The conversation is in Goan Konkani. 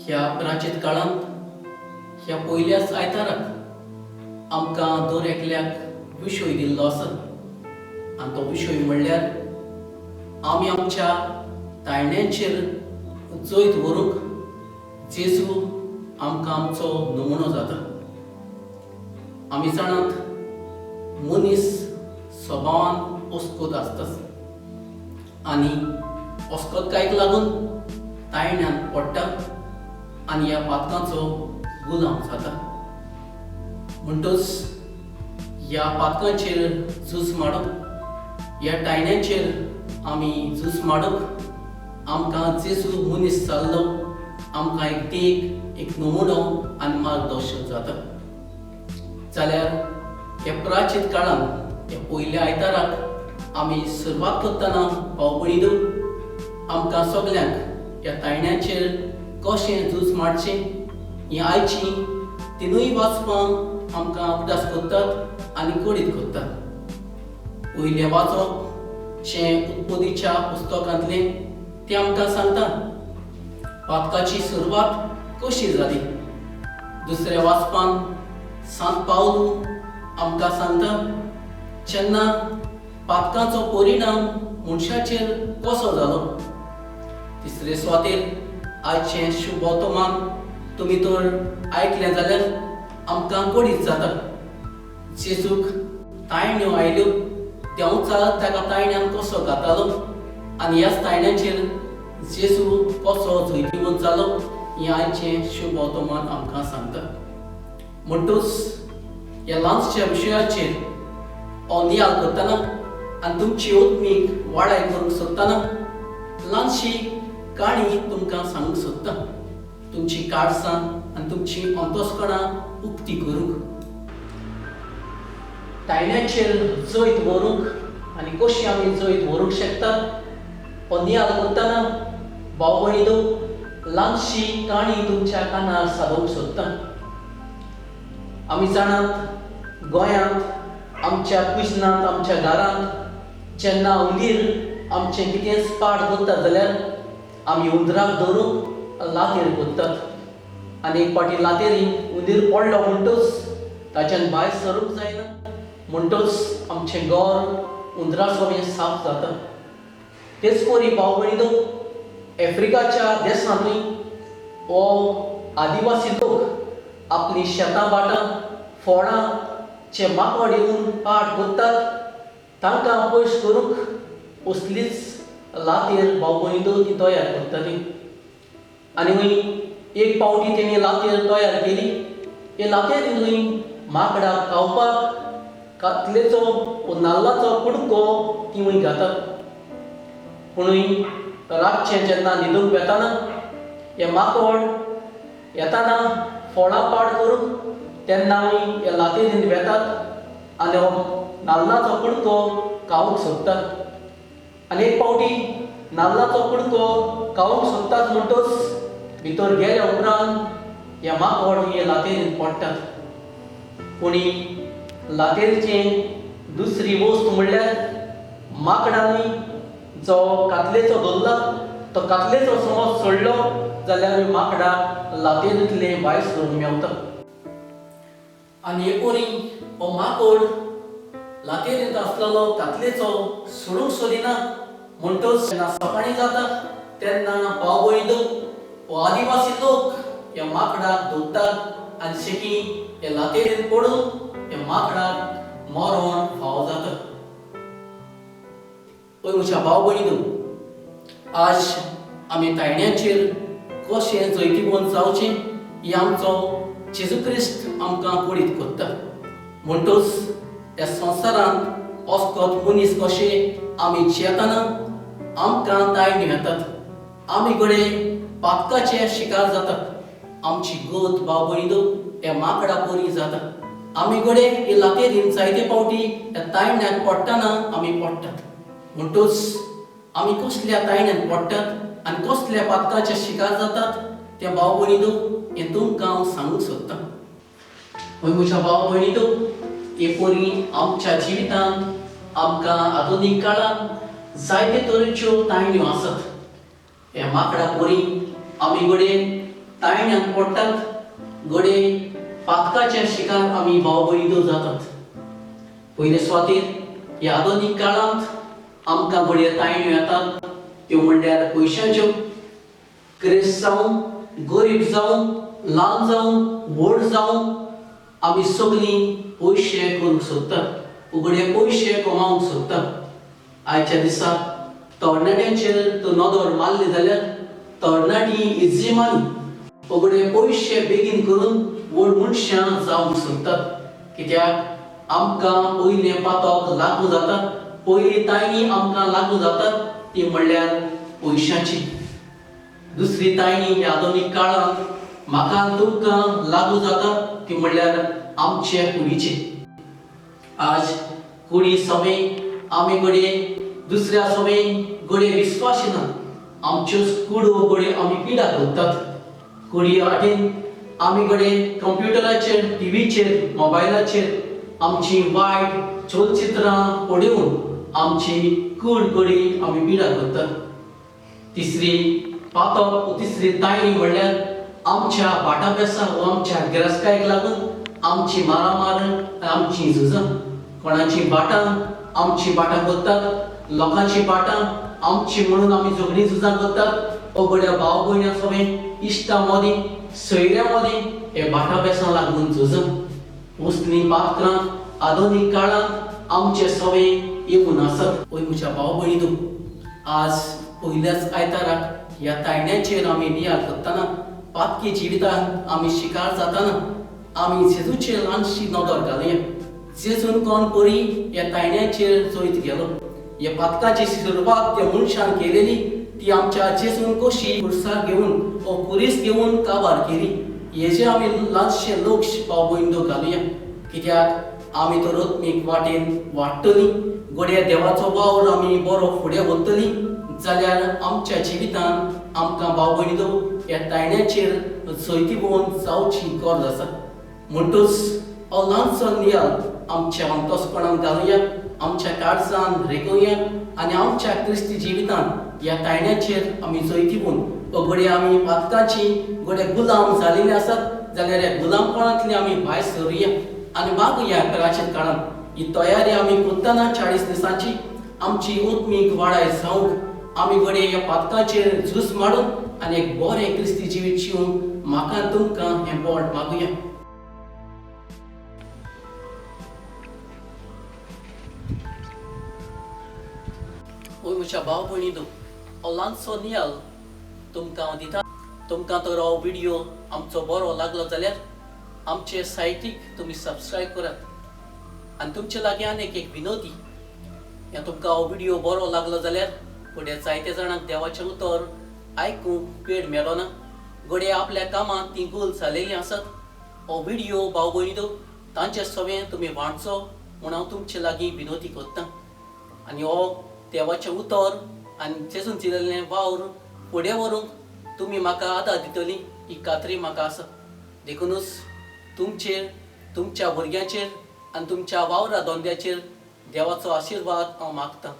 ह्या प्राचीत काळांत ह्या पयल्याच आयताराक आमकां दर एकल्याक विशय दिल्लो आसा आनी तो विशय म्हणल्यार आमी आमच्या ताळण्यांचेर जैत व्हरूंक जेजू आमकां आमचो नमुनो जाता. आमी जाणात मनीस स्वभावान अस्कोत आसताच आनी अस्कोतकायेक लागून ताळण्यान पडटा आनी ह्या पातकांचो गुलाम जाता. म्हणटच ह्या पातकांचेर झूज माडप, ह्या टायण्यांचेर आमी झूज माडप, आमकां जेजू मनीस जाल्लो आमकां एक देख, एक नमुनो आनी मार्गदर्शक जाता. जाल्यार ह्या प्राचीत काळांत ह्या पयल्या आयताराक आमी सुरवात करतना भाव भयणीनो आमकां सगल्यांक ह्या तायण्याचेर कशें झूज मारचें हीं आयचीं तिनूय वाचपां आमकां उगडास करतात आनी कळीत करतात. पयलें वाचप जें उत्पत्तीच्या पुस्तकांतलें तें आमकां सांगता पातकाची सुरवात कशी जाली. दुसऱ्या वाचपान सांत पावलू आमकां सांगता जेन्ना पातकाचो परिणाम मनशाचेर कसो जालो. तिसरे सुवातेर आयचें शुभ वर्तमान तुमी तर आयकलें जाल्यार आमकां कळीत जाता जेजूक तायण्यो आयल्यो देंवचार ताका तायण्यान कसो घातालो आनी ह्याच तायण्याचेर जेजू कसो जैतिवंत जालो हें आयचें शुभ वर्तमान आमकां सांगता. म्हणटूच ह्या ल्हानश्या विशयाचेर हो नियाळ करतना आनी तुमची ओतमीक वाडाय करूंक सोदतना ल्हानशी काणी तुमकां सांगूंक सोदता, तुमची काळसां आनी तुमची अंतस्कणां उक्ती करूंक. तायण्याचेर जैत व्हरूंक आनी कशी आमी जैत व्हरूंक शकतात हो नियाळ करतना भाव भयणीनो ल्हानशी काणी तुमच्या कानार सादोवंक सोदता. आमी जाणात गोंयांत आमच्या कुजनांत आमच्या घरांत जेन्ना उंदीर आमचें कितेंच पाड करता जाल्यार आमी उंदराक धरूंक लातेर करतात आनी एक फावटी लातेरी उंदीर पडलो म्हणटच ताच्यान भायर सरूंक जायना म्हणटच आमचें घर उंदरा सवें साफ जाता. तेच परी भाव भयणीनो आफ्रिकाच्या देशांतूय हो आदिवासी लोक आपली शेतां भाटां फळां जे माकड येवन पाड करतात तांकां पयस करूंक असलीच लातेर भाव भयणीनो ती तयार करताली. आनी एक पावटी तेणी लातेर तयार केली. हे लातेरीनूय माकडाक खावपाक कातलेचो नाल्लाचो कुडको तिवूय घातात. पुणूय रातचें जेन्ना न्हिदूंक वेताना हे माकड येताना फळां पाड करूंक तेन्नाय ह्या लातेरीन वेतात आनी हो नाल्लाचो कुडको खावंक सोदतात. आनी एक पावटी नाल्लाचो कुडको खावंक सोदतात म्हणटच भितर गेल्या उपरांत ह्या माकड हे लातेरीन पडटात. पूण लातेरीचें दुसरी वस्त म्हणल्यार माकडांनी जो कातलेचो धरला तो कातलेचो समज सोडलो जाल्यार माकडाक लातेरींतले भायर सरूंक मेवता. आनी हे परी हो माकोड लातेरींत आसलेलो कातलेचो सोडूंक सोदिना म्हणटच जेन्ना सकाळीं जाता तेन्ना भाव भयणीनो हो आदिवासी लोक ह्या माकडाक धरतात आनी शेकी ह्या लातेरींत पडून ह्या माकडाक मरण फावो जाता. पळय म्हज्या भाव भयणीनो आज आमी तायण्याचेर कशें जैतिवंत जावचें हें आमचो जेजू क्रिस्त आमकां कळीत करता. म्हणटच ह्या संवसारांत अस्कत मनीस कशें आमी जियेतना आमकां तायण्यो येतात, आमी घडये पातकाचे शिकार जातात, आमची गत भाव भयणीनो ह्या माकडा परी जाता. आमी घडये हे लातेरीन जायते फावटी ह्या तायण्याक पडटना आमी पडटात. म्हणटच आमी कसल्या तायण्यान पडटात आनी कसल्या पातकाचे शिकार जातात त्या भाव भयणीनो हें तुमकां हांव सांगूंक सोदतां. हय म्हज्या भाव भयणीनो हे परी आमच्या जिवितांत आमकां आधुनीक काळांत जायते तरेच्यो तायण्यो आसात. ह्या माकडा परी आमी घडये तायण्यान पडटात, घडये पातकाचे शिकार आमी भाव भयणींनो जातात. पयले सुवातेर ह्या आधुनीक काळांत आमकां घडये तायण्यो येतात त्यो म्हणल्यार पयशाच्यो. क्रिस्त जावं, गरीब जावं, ल्हान जावं, व्हड जावं, आमी सगळीं पयशे करूंक सोदतात, उगडे पयशे कमावंक सोदतात. आयच्या दिसा तरणाट्यांचेर तूं नदर मारली जाल्यार तरणाटीं इजिमानी उगडे पयशे बेगीन करून व्हड मनशां जावंक सोदतात. कित्याक आमकां पयलें पातक लागू जाता, पयली तायणी आमकां लागू जातात ती म्हणल्यार पयशांची. दुसरी तायणी ह्या आधुनीक काळांत म्हाका तुमकां लागू जाता ती म्हणल्यार आमचे कुडीची. आज कुडी समें आमी घडये दुसऱ्या समें घडये विस्वासी ना, आमच्योच कुडो घडये आमी पिडा करतात. कुडी वाटेन आमी घडये कंप्युटराचेर, टिवीचेर, मोबायलाचेर आमची वायट चलचित्रां पळोवन आमची कूड घडये आमी पिडा करतात. तिसरी पातक, तिसरी तायणी म्हणल्यार आमच्या भाटाबेसा वा आमच्या गिरास्कायक लागून आमची मारामार, आमची झुजां. कोणाची भाटां आमची भाटां करतात, लोकांची भाटां आमची म्हणून आमी झगडीं झुजां करतात. अगड्या भाव भयण्यां समेत, इश्टां मदीं, सोयऱ्यां मदीं हे भाटाबेसां लागून झुजां. असलीं पात्रां आधुनीक काळांत आमचे सवे येवन आसत. पय म्हज्या भाव भयणींनो, आज पयल्याच आयताराक ह्या तायण्याचेर आमी नियाळ करतना, पातकी जिवितांत आमी शिकार जातना आमी जेजूचेर ल्हानशी नदर घालुया. जेजून कोण परी ह्या तायण्याचेर जैत गेलो. ह्या पातकाची सुरवात त्या मनशान केलेली ती आमच्या जेजून कशी खुर्सार घेवन ओ खुरीस घेवन काबार केली, हेजे आमी ल्हानशें लक्ष भाव भयणींनो घालुया. कित्याक आमी तर आत्मीक वाटेन वाडटलीं, घडये देवाचो वावर आमी बरो फुडें व्हरतलीं जाल्यार आमच्या जिवितांत आमकां भाव भयणींनो ह्या तायण्याचेर जैतिवंत जावची गरज आसा. म्हणटूच हो ल्हानसो नियाळ आमच्या अंतस्पणान घालुया, आमच्या काळजान रेगोवया आनी आमच्या क्रिस्ती जिवितांत ह्या तायण्याचेर आमी जैतिवंत. घडये आमी पातकाची घडये गुलाम जालेले आसात जाल्यार ह्या गुलामपणांतली आमी भायर सरुया आनी मागुया प्राचीन काळांत ही तयारी आमी करतना 40 दिसांची आमची आत्मीक वाडाय जावंक आमी घडये ह्या पातकाचेर झूज मारून आनी एक बरें क्रिस्ती जिवीत जिवूंक म्हाका तुमकां हें बोट मागुया. ओय म्हज्या भाव भयणींनो, हो ल्हानसो नियाळ तुमकां हांव दिता. तुमकां तर हो व्हिडियो आमचो बरो लागलो जाल्यार आमचे सायटीक तुमी सबस्क्रायब करात. आनी तुमचे लागीं आनीक एक विनोदी, ह्या तुमकां हो व्हिडियो बरो लागलो जाल्यार फुडें जायते जाणांक देवाचें उतर आयकूंक वेळ मेळना, घडये आपल्या कामांत तीं गोल जालेलीं आसत. हो व्हिडियो भाव भयणींनो तांचे सवें तुमी वांटचो म्हूण हांव तुमचे लागीं विनोदी करतां. आनी हो देवाचें उतर आनी जेजून दिलेलें वावर फुडें व्हरूंक तुमी म्हाका आदार दितली ही खात्री म्हाका आसा. देखुनूच तुमचेर, तुमच्या भुरग्यांचेर आनी तुमच्या वावरा धंद्याचेर देवाचो आशिर्वाद हांव मागतां.